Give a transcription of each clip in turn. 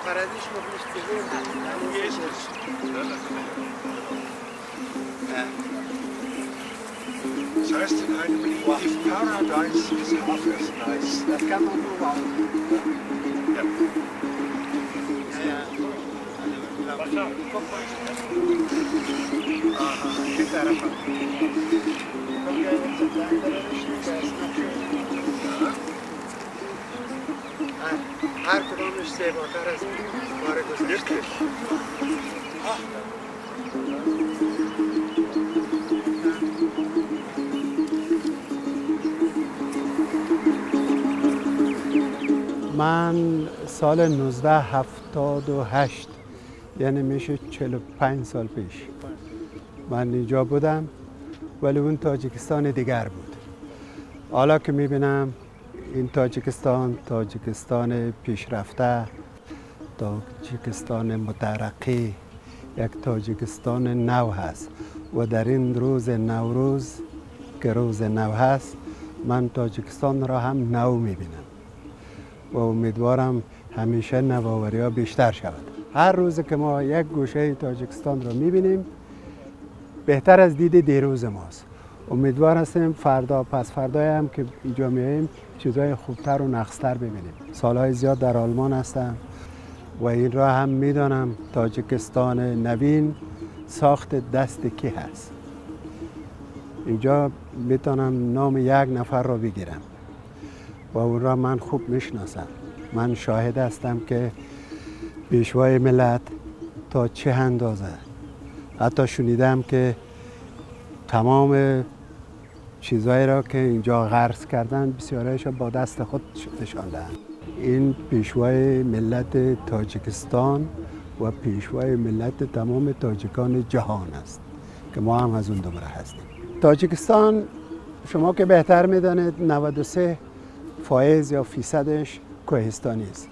Paradies noch nicht gesehen hat. Das heißt in einem Lied, if paradise is half as nice. Das kann man nur bauen. Ja. Ja, ja. هر کدامش زیباتر از بار گذشته. من سال 1978، یعنی میشه 45 سال پیش، من اینجا بودم، ولی اون تاجیکستان دیگر بود. حالا که میبینم این تاجیکستان، تاجیکستان پیشرفته، تاجیکستان مترقی، یک تاجیکستان نو هست و در این روز نوروز که روز نو هست، من تاجیکستان را هم نو میبینم و امیدوارم همیشه نوآوری ها بیشتر شود. هر روز که ما یک گوشه تاجیکستان را میبینیم بهتر از دید دیروز ماست. امیدوار هستیم فردا پس فردای هم که اینجا میاییم چیزهای خوبتر و نقصتر ببینیم. سالهای زیاد در آلمان هستم و این را هم میدانم تاجیکستان نوین ساخت دست کی هست. اینجا میتونم نام یک نفر را بگیرم و اون را من خوب میشناسم. من شاهد هستم که پیشوای ملت تا چه اندازه، حتی شنیدم که تمام چیزهایی را که اینجا غرس کردن بسیارایش با دست خود نشاندن. این پیشوای ملت تاجیکستان و پیشوای ملت تمام تاجیکان جهان است که ما هم از اون دوباره هستیم. تاجیکستان شما که بهتر میدانید 93 فایز یا فیصدش کوهستانی است.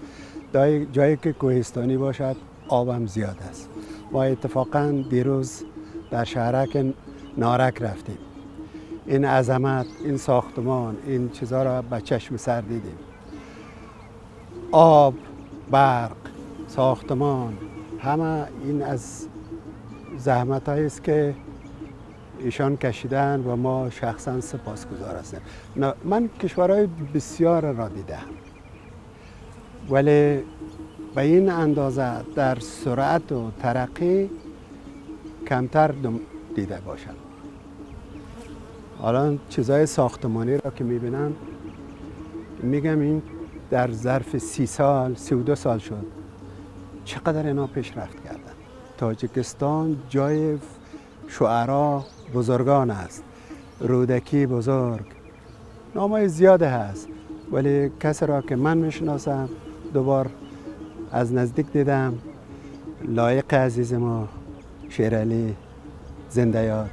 جایی که کوهستانی باشد آبم زیاد است. ما اتفاقا دیروز در شهرک نارک رفتیم. این عظمت، این ساختمان، این چیزها را به چشم سر دیدیم. آب، برق، ساختمان، همه این از زحمت هایی است که ایشان کشیدن و ما شخصا سپاسگزار هستیم. من کشورهای بسیار را دیدم، ولی به این اندازه در سرعت و ترقی کمتر دیده باشم. الان چیزای ساختمانی را که میبینم میگم این در ظرف 30 سال، 32 سال شد چقدر اینا پیشرفت کردن. تاجیکستان جای شعرا بزرگان است، رودکی بزرگ، نامای زیاده هست، ولی کسی را که من میشناسم دوبار از نزدیک دیدم، لایق عزیز ما شیرعلی زنده یاد،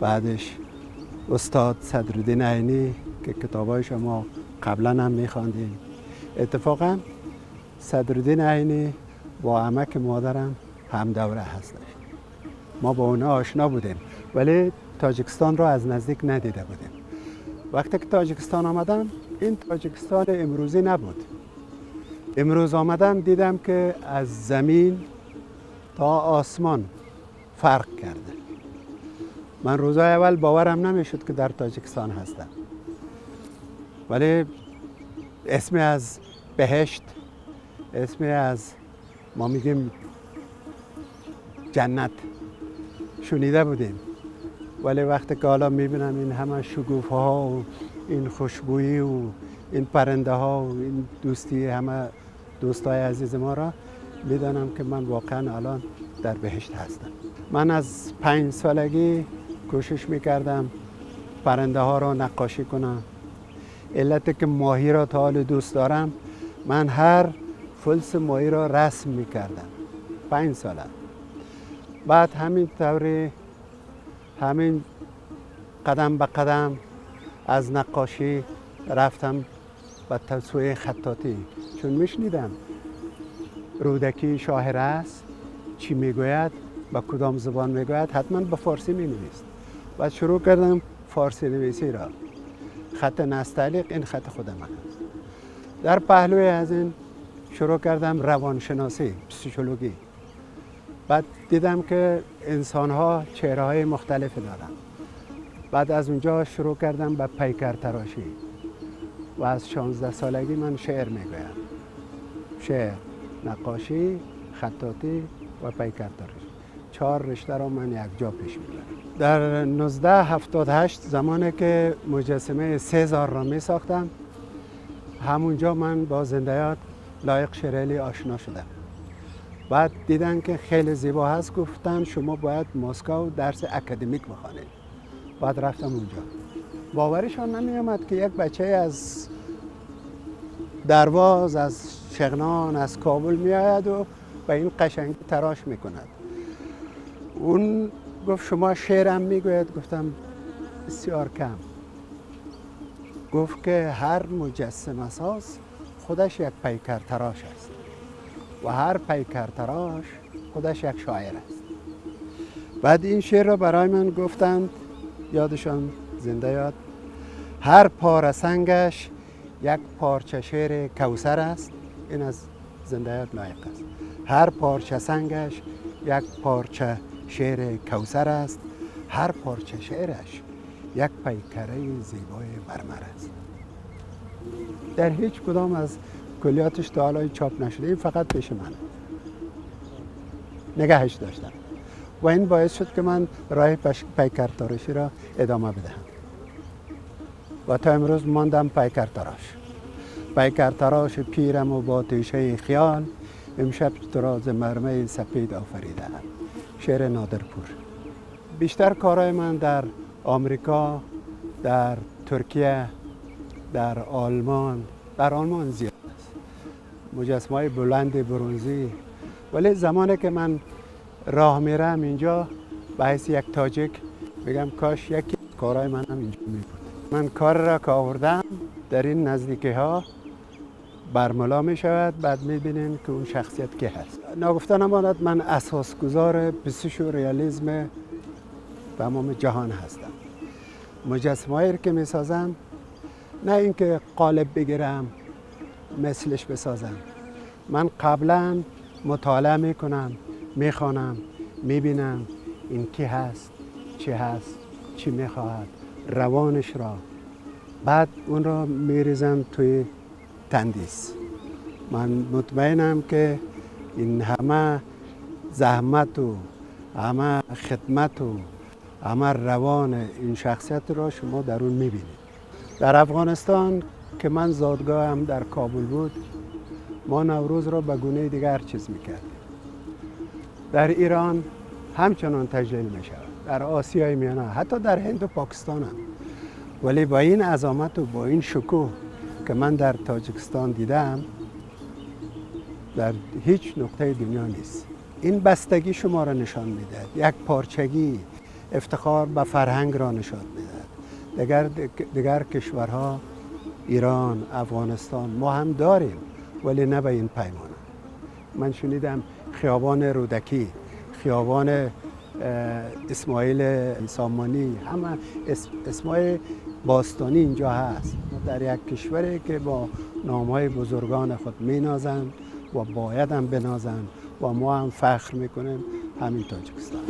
بعدش استاد صدرالدین عینی که کتابای شما قبلا هم میخواندیم. اتفاقا صدرالدین عینی با عمک مادرم هم دوره هستش. ما با اونا آشنا بودیم ولی تاجیکستان را از نزدیک ندیده بودیم. وقتی که تاجیکستان آمدم این تاجیکستان امروزی نبود. امروز آمدم دیدم که از زمین تا آسمان فرق کرده. من روزای اول باورم نمیشد که در تاجیکستان هستم، ولی اسمی از بهشت، اسمی از ما میگیم جنت شنیده بودیم، ولی وقتی که حالا میبینم این همه شگوفه ها و این خوشبویی و این پرنده ها و این دوستی همه دوستای عزیز ما را، میدانم که من واقعا الان در بهشت هستم. من از 5 سالگی کوشش میکردم پرنده ها را نقاشی کنم. علت که ماهی را تا حال دوست دارم، من هر فلس ماهی را رسم میکردم 5 ساله. بعد همین طوری، همین قدم به قدم از نقاشی رفتم به سوی خطاطی، چون میشنیدم رودکی شاعر است، چی میگوید، با کدام زبان میگوید، حتما به فارسی مینویست. بعد شروع کردم فارسی نویسی را. خط نستعلیق این خط خود من است. در پهلوی از این شروع کردم روانشناسی، پسیکولوژی. بعد دیدم که انسان‌ها چهره‌های مختلف دارند. بعد از اونجا شروع کردم به پیکر تراشی و از 16 سالگی من شعر میگویم. شعر، نقاشی، خطاطی و پیکر تراشی. 4 رشته را من یک جا پیش میبرم. در 1978 زمانی که مجسمه سزار را می ساختم، همونجا من با زنده‌یاد لایق شیرعلی آشنا شدم. بعد دیدن که خیلی زیبا هست، گفتن شما باید مسکو درس اکادمیک بخوانید. بعد رفتم اونجا. باورشان نمی آمد که یک بچه از درواز، از شغنان، از کابل می آید و به این قشنگی تراش می کند. اون گفت شما شعرم میگوید؟ گفتم بسیار کم. گفت که هر مجسمه ساز خودش یک پیکر تراش است و هر پیکر تراش خودش یک شاعر است. بعد این شعر را برای من گفتند، یادشان زنده یاد: هر پاره سنگش یک پارچه شعر کوثر است. این از زنده یاد لایق است. هر پارچه سنگش یک پارچه شعر کوثر است، هر پارچه شعرش یک پیکره زیبای مرمر است. در هیچ کدام از کلیاتش تا حالا چاپ نشده، این فقط پیش منه، نگهش داشتم و این باعث شد که من راه پیکر تراشی را ادامه بدهم و تا امروز ماندم پیکر تراش. پیکر تراش پیرم و با تیشه خیال، امشب طراز مرمر سپید آفریدم. شعر نادرپور. بیشتر کارهای من در آمریکا، در ترکیه، در آلمان، در آلمان زیاد است، مجسمه‌های بلند برنزی. ولی زمانی که من راه میرم اینجا به حیث یک تاجک میگم کاش یکی کارهای من هم اینجا می بود. من کار را که آوردم در این نزدیکی ها برملا می شود، بعد می بینین که اون شخصیت که هست. ناگفته نماند من اساسگذار پسیشو ریالیسم تمام جهان هستم. مجسمه‌ای که می سازم نه اینکه قالب بگیرم مثلش بسازم، من قبلا مطالعه می کنم، می خوانم، می بینم این کی هست، چی هست، چی می خواهد، روانش را، بعد اون را می ریزم توی تندیس. من مطمئنم که این همه زحمت و همه خدمت و همه روان این شخصیت را شما در اون میبینید. در افغانستان که من زادگاهم در کابل بود، ما نوروز را به گونه دیگر چیز میکردیم. در ایران همچنان تجلیل میشود، در آسیای میانه، حتی در هند و پاکستان هم. ولی با این عظمت و با این شکوه که من در تاجیکستان دیدم در هیچ نقطه دنیا نیست. این بستگی شما را نشان میدهد، یک پارچگی، افتخار به فرهنگ را نشان میدهد. دیگر کشورها، ایران، افغانستان، ما هم داریم ولی نه به این پیمانه. من شنیدم خیابان رودکی، خیابان اسماعیل سامانی، همه اسمای باستانی اینجا هست. در یک کشوری که با نامهای بزرگان خود مینازند و باید هم بنازند و ما هم فخر میکنیم، همین تاجیکستان.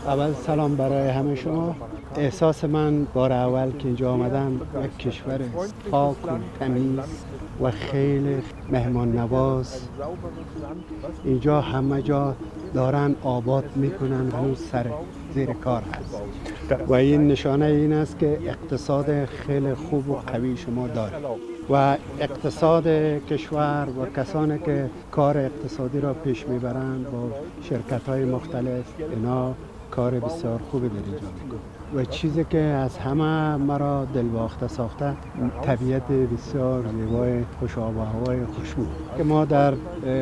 اول سلام برای همه شما. احساس من بار اول که اینجا آمدم، یک کشور پاک و تمیز و خیلی مهمان نواز. اینجا همه جا دارن آباد میکنن، هنوز سر زیر کار هست و این نشانه این است که اقتصاد خیلی خوب و قوی شما دارید و اقتصاد کشور و کسانی که کار اقتصادی را پیش میبرند با شرکت های مختلف، اینا کار بسیار خوبی در اینجا میکنن. و چیزی که از همه مرا دلباخته ساخته، طبیعت بسیار زیبای خوش آب و هوای خوشبو که ما در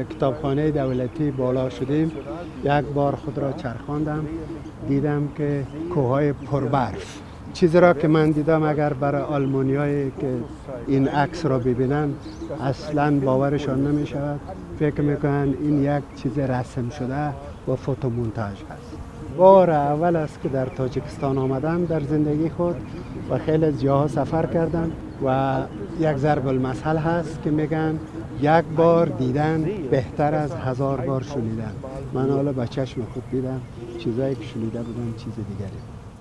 کتابخانه دولتی بالا شدیم، یک بار خود را چرخاندم، دیدم که کوههای پربرف. چیزی را که من دیدم اگر برای آلمانیایی که این عکس را ببینن اصلا باورشان نمی شود، فکر میکنن این یک چیز رسم شده و فوتومونتاژ هست. بار اول است که در تاجیکستان آمدم در زندگی خود و خیلی از جاها سفر کردم و یک ضرب المثل هست که میگن یک بار دیدن بهتر از 1000 بار شنیدن. من حالا با چشم خود دیدم، چیزایی که شنیده بودم چیز دیگری.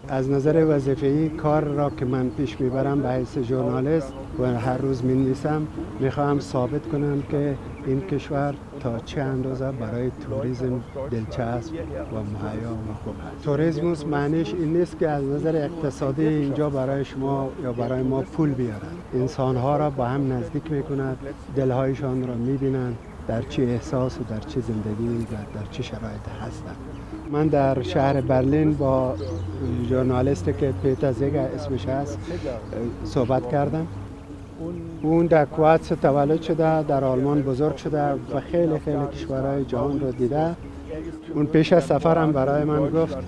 از نظر وظیفه‌ای کار را که من پیش میبرم به حیث ژورنالیست و هر روز می‌نویسم، میخواهم ثابت کنم که این کشور تا چه اندازه برای توریسم دلچسب و مهیا و خوب است. توریسم معنیش این نیست که از نظر اقتصادی اینجا برای شما یا برای ما پول بیارد. انسانها را با هم نزدیک میکند، دلهایشان را میبینند، در چه احساس و در چه زندگی و در چه شرایط هستند. من در شهر برلین با ژورنالیست که پیتر زیگا اسمش هست صحبت کردم. اون در کواتس تولد شده، در آلمان بزرگ شده و خیلی خیلی کشورهای جهان رو دیده. اون پیش از سفرم برای من گفت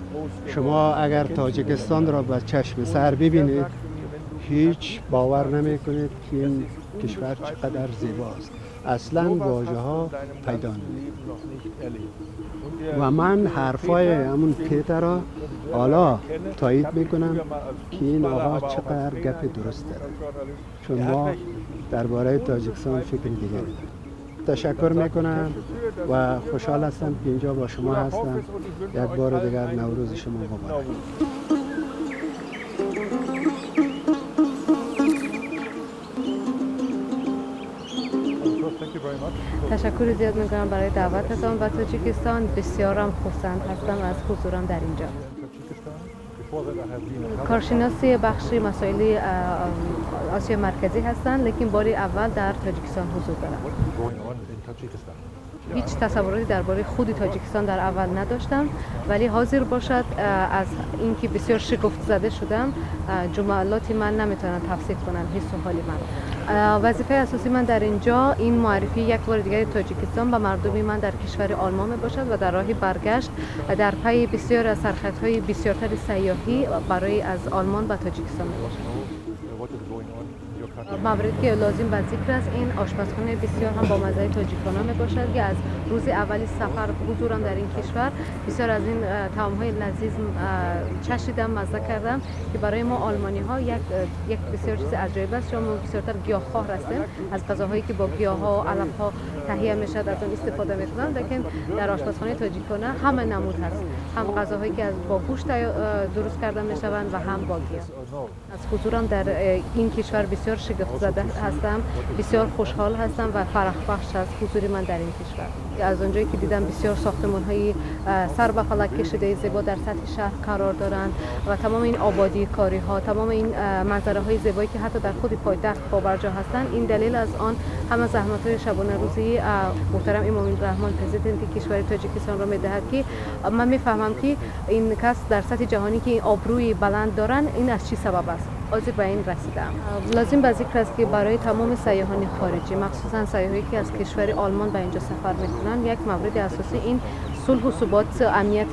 شما اگر تاجیکستان را به چشم سر ببینید هیچ باور نمی کنید که این کشور چقدر زیباست. اصلا واژه ها پیدا نمی. و من حرفای همون پیتر را حالا تایید میکنم که این آقا چقدر گپ درست داره، چون ما درباره تاجیکستان فکر دیگری داریم. تشکر میکنم و خوشحال هستم که اینجا با شما هستم. یک بار دیگر نوروز شما مبارک. تشکر زیاد میکنم برای دعوتتان به تاجیکستان. بسیارم خرسند هستم از حضورم در اینجا. کارشناس بخش مسائل آسیا مرکزی هستند، لیکن بار اول در تاجیکستان حضور دارم. هیچ تصوری درباره خود تاجیکستان در اول نداشتم، ولی حاضر باشد از اینکه بسیار شگفت زده شدم، جملات من نمیتونن تفسیر کنن حس و حال من. وظیفه اساسی من در اینجا این معرفی یک بار دیگر تاجیکستان به مردم من در کشور آلمان می باشد و در راه برگشت در پی بسیار از سرخطهای بسیارتر سیاحی برای از آلمان به تاجیکستان می باشد. موردی که لازم به ذکر است این آشپزخانه بسیار هم با مزه تاجیکانه می باشد که از روز اول سفر حضورم در این کشور بسیار از این طعام‌های لذیذ چشیدم، مزه کردم که برای ما آلمانی ها یک بسیار چیز عجایب است، چون ما بسیارتر گیاهخوار هستیم، از غذاهایی که با گیاه‌ها و علف‌ها تهیه میشد از آن استفاده میکنم، لیکن در آشپزخانه تاجیکانه همه نمود هست، هم غذاهایی که از با گوشت درست کرده میشوند و هم با گیاه. از حضورم در این کشور بسیار شگفت زده هستم، بسیار خوشحال هستم و فرح بخش است حضور من در این کشور. از آنجایی که دیدم بسیار ساختمان‌های سر به فلک کشیده زیبا در سطح شهر قرار دارند و تمام این آبادی کاری ها، تمام این منظره های زیبایی که حتی در خود پایتخت پابرجا هستند، این دلیل از آن همه زحمت های شبانه روزی محترم امام رحمان پرزیدنت کشور تاجیکستان را می‌دهد که من می‌فهمم که این کس در سطح جهانی که آبروی بلند دارند این از چی سبب است. آزی به این رسیدم. لازم به ذکر است که برای تمام سیاحان خارجی، مخصوصا سیاحایی که از کشور آلمان به اینجا سفر میکنند، یک مورد اساسی این صلح و ثبات امنیت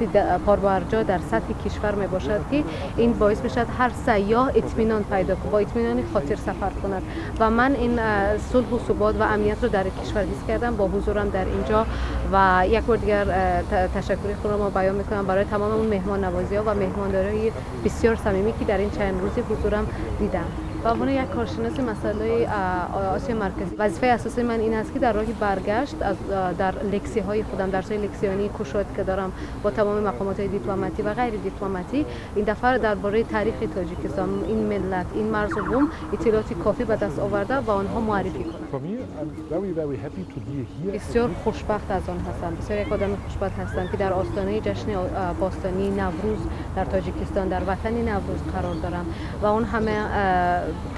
پابرجا در سطح کشور می باشد که این باعث میشد هر سیاح اطمینان پیدا کند، با اطمینان خاطر سفر کند و من این صلح و ثبات و امنیت رو در کشور حس کردم با حضورم در اینجا و یک بار دیگر تشکر خود را بیان میکنم برای تمام اون مهمان نوازی ها و مهمانداری بسیار صمیمی که در این چند روزی حضورم دیدم. به عنوان یک کارشناس مسئله آسیا مرکزی، وظیفه اساسی من این است که در راه برگشت از در لکسی های خودم، درس های لکسیانی کشاد که دارم با تمام مقامات دیپلماتی و غیر دیپلماتی، این دفعه درباره تاریخ تاجیکستان، این ملت، این مرز و بوم اطلاعات کافی به دست آورده و آنها معرفی کنم. بسیار خوشبخت از آن هستم، بسیار یک آدم خوشبخت هستم که در آستانه جشن باستانی نوروز در تاجیکستان، در وطن نوروز قرار دارم و آن همه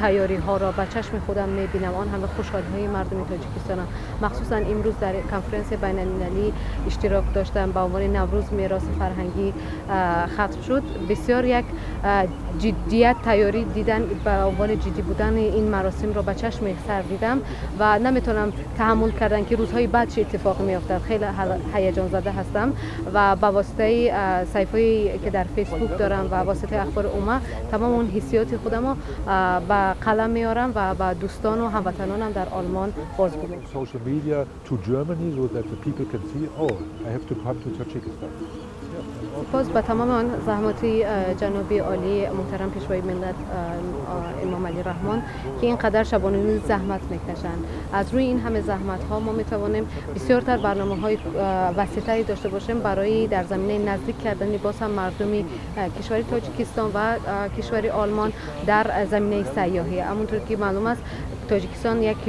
تیاری ها را به چشم خودم میبینم، آن همه خوشحالی های مردم تاجیکستان. مخصوصا امروز در کنفرانس بین المللی اشتراک داشتم به عنوان نوروز میراث فرهنگی ختم شد. بسیار یک جدیت تیاری دیدن، به عنوان جدی بودن این مراسم را به چشم سر دیدم و نمیتونم تحمل کردن که روزهای بعد چه اتفاق میافتد. خیلی هیجان زده هستم و به واسطه صفحه‌ای که در فیسبوک دارم و واسطه اخبار عامه تمام اون حسیات خودم رو به قلم میارم و به دوستان و هموطنانم در آلمان بازگو میکنم. Social media to Germany so that the people can see, oh, I have to come to Tajikistan. Yeah. سپاس به تمام آن زحمات جناب عالی محترم پیشوای ملت امام علی رحمان که اینقدر شبانه روز زحمت میکشند. از روی این همه زحمت ها ما میتوانیم بسیارتر برنامه های وسیعتری داشته باشیم برای در زمینه نزدیک کردن باز هم مردمی کشور تاجیکستان و کشور آلمان در زمینه سیاحی. همونطور که معلوم است، تاجیکستان یک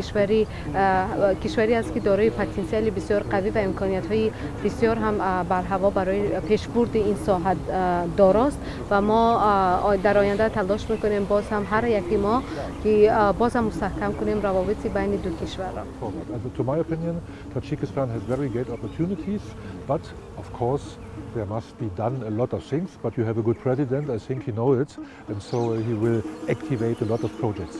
کشوری است که دارای پتانسیل بسیار قوی و امکانیت های بسیار هم برهوا برای پیشبرد این ساحت داراست و ما در آینده تلاش میکنیم باز هم هر یکی ما که باز هم مستحکم کنیم روابط بین دو کشور را. Also to my opinion, Tajikistan has very great opportunities, but of course there must be done a lot of things. But you have a good president, I think he knows it, and so he will activate a lot of projects.